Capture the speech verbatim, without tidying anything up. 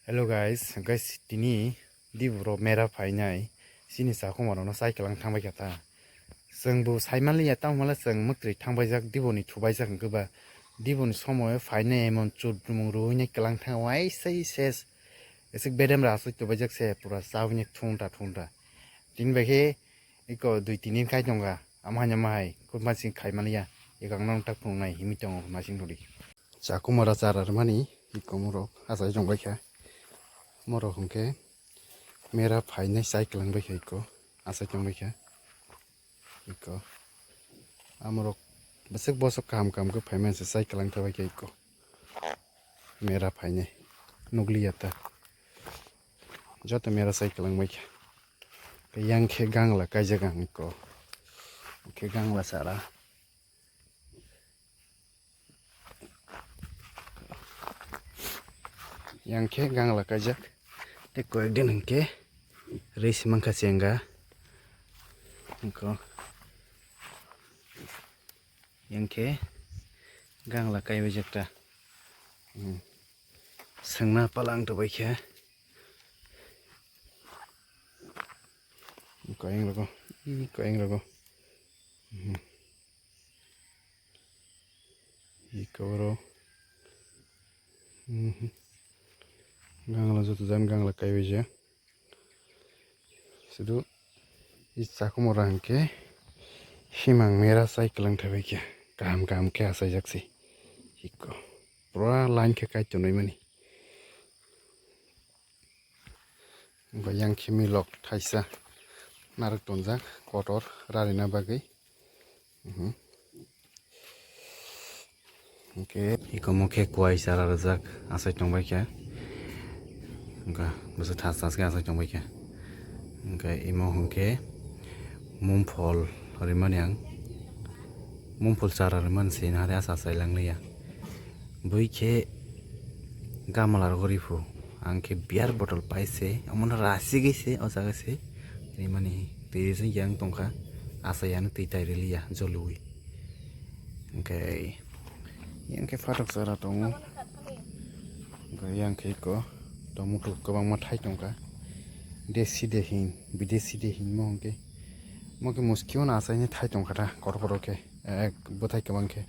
Hello guys, guys, tini diburo mera phainai, chini chakhumorokno chai kwlang thangbai kha ta. Chwng bo saimanliya, tamo hwnle chwng mwktwi thangbaijak, diboni thubaijak hwnkhe ba, diboni somoyo phainai emon chudrumung rwinai kwlang thang waisa ses. Eswk bedem ra aswk tubaijak se pura chawinai thunta thunta. Tini bai khe iko dui tini khai tongkha, ama hai ama hai, khub masing khai manliya, iko ang nang tak phunuknai himwi tongo masing rwdi. Chakhumora chara rwmani iko morok achai tongbaikha. Morok hwnkhe mera phainai chai kwlangbaikha iko, achai tongbaikha iko. Amorok bwswk bosok kaham kaham khe phaimani se chai kwlang thabaikha iko. Mera phainai nukliya ta. Joto mera chai kwlangbaikha. Yang khe gangla kaijak ang iko. Khe gangla chara. Yang khe gangla kaijak. Tei koyek din hwnkhe rwi se mankha chenga. Wngkha. Yang khe gangla kaibaijak ta. Hmm. Swngna palang tubaikha. Koyeng rogo. Ih, koyeng rogo. Hmm. Iko oro. Mhm. Gangla joto jan gangla kaibaija. Sudu i chakhumora hwnkhe himang mera chai kwlang thaibaikha. Kaham kaham khe achaijak se. Iko. Pura line khe kai tonwi mani. Bo yang khe milok thaisa narwk tonjak kotor rarina bagwi. Mhm. Hwnkhe iko mo khe kuai chara rwjak achai tongbaikha. Wngkha bwswk thas thas khe achai tongbaikha. Hwnkhe imo hwnkhe mumphol rimani ang. Mumphol chara rimani se nahari asa achai langliya. Bui khe gamla rogo riphu, ang khe beer bottle pai se, omono rasigwi se, o jaga se rimani twi rijak yang tongkha, asa yani twi tai riliya jolwi. Hwnkhe yang khe phatok chara tongo, hwnkhe yang khe iko tomato kwbangma thai tongkha, desi de hin, bidesi de hin mo hwnkhe, mo khe muskio no achaini thai tongkha ta kotor kotor khe, ek bwthai kwbang khe.